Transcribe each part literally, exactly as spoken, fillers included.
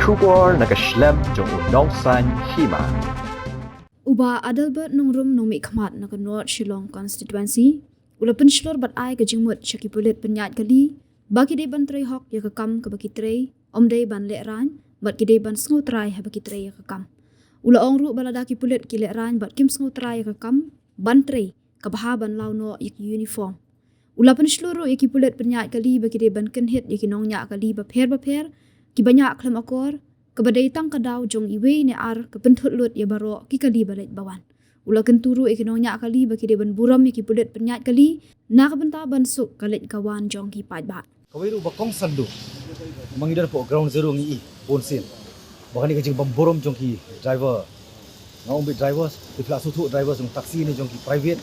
Khubor na ka shlem jong u Nongsaiñ Hima. U Bah Adelbert Nongrum, nongmihkhmat na ka North Shillong Constituency, u la pynshlur bad ai ka jingmut sha ki pulit pynïaid kali ba ki dei ban trei hok ïa ka kam kaba ki trei, ym dei ban lehraiñ, bad ki dei ban sngewtrai haba ki trei ïa ka kam. U la ong ruh ba lada ki pulit ki lehraiñ bad kim sngewtrai ïa ka kam ban trei, ka bha ban law noh ïa ki uniform. U la pynshlur ruh ïa ki pulit pynïaid kali ba ki dei ban kynhit ïa ki nongñiah kali bapher bapher, kiba ñiah khlem akor, kaba dei tang ka daw jong iwei ne ar ka pynthut lut ïa baroh ki kali ba leit ba wan. U la kyntu ruh ïa ki nongñiah kali ba ki dei ban burom ïa ki pulit pynïaid kali na ka bynta ban suk ka leit ka wan jong ki paidbah. Kawei ruh ba kongsan duh, ma ngi don hapoh ground zero ngi i bunsien ba kane ka jingbymburom jong ki driver. Nga ong beit drivers, te phi la sngewthuh, drivers jong taxi ne jong ki private.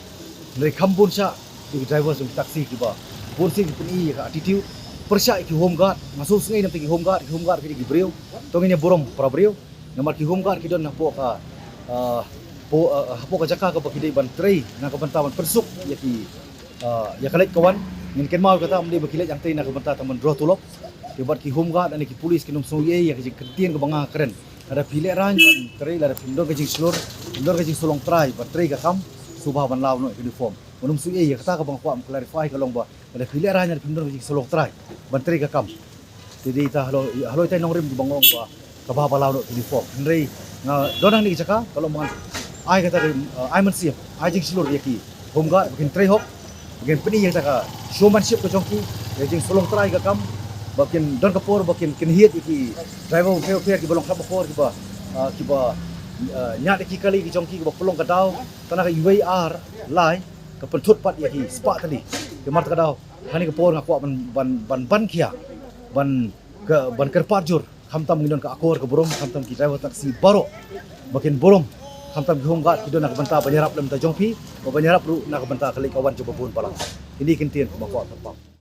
Hynrei kham bun shah ki drivers jong taxi kiba bunsien ki pyni ïa ka attitude. Pyrshah ïa ki home guard, nga sngewsynei namar ki home guard, ki home guard ki dei ki briew. To ngin ïa burom para briew. Namar ki home guard ki don hapoh ka, ah, hapoh, ah, hapoh ka jaka kaba ki dei ban trei na ka bynta ban pynsuk ïa ki, ah, ïa ka leit ka wan. Ngin kynmaw kata, ym dei ba ki leit hangtei na ka bynta tang ban draw tulop. Te bad ki home guard ne ki police kin ym sngew ei ïa ka jingkyntien kaba nga kren. Lada phi lehraiñ ban trei, lada phim don ka jingshlur, phim don ka jingslong trai ban trei ka kam, sngewbha ban law noh ïa ka uniform. Ngan ym sngew ei ïa kata, kaba nga kwah ban clarify ka long ba lada phi lehraiñ, lada phim don ka jingslong trai ban trei ka kam, te dei ta halor, halor ita i nongrim kiba nga ong ba ka bha ba law noh ïa ka uniform. Hynrei nga don hangne ka jaka, ka long ba ngan ai kata ka, eh, ai mynsiem, ai jingshlur ïa ki home guard ba kin trei hok, ba kin pyni ïa kata ka showmanship ka jong ki, ïa ka jingslong trai ka kam, ba kin don ka por ba kin kynhit ïa ki driver bapher bapher kiba long khlem akor, kiba, ah, kiba, ah, ñiad ïa ki kali ki jong ki, kiba pynlong ka daw tang na ka iwei, ar, lai, ka pynthut pat ïa ki spah tylli. Te namar kata ka daw, ha kane ka por nga kwah ban, ban, ban, ban khia, ban, ka, ban kyrpad jur. Khamtam ngi don ka akor ka burom, khamtam ki driver taxi baroh ba kin burom, khamtam ki home guard ki don na ka bynta ban ïarap lem bynta jong phi, bad ban ïarap ruh na ka bynta ka leit ka wan jong babun balang. Kine ki kyntien kumba kwah ban pynpaw.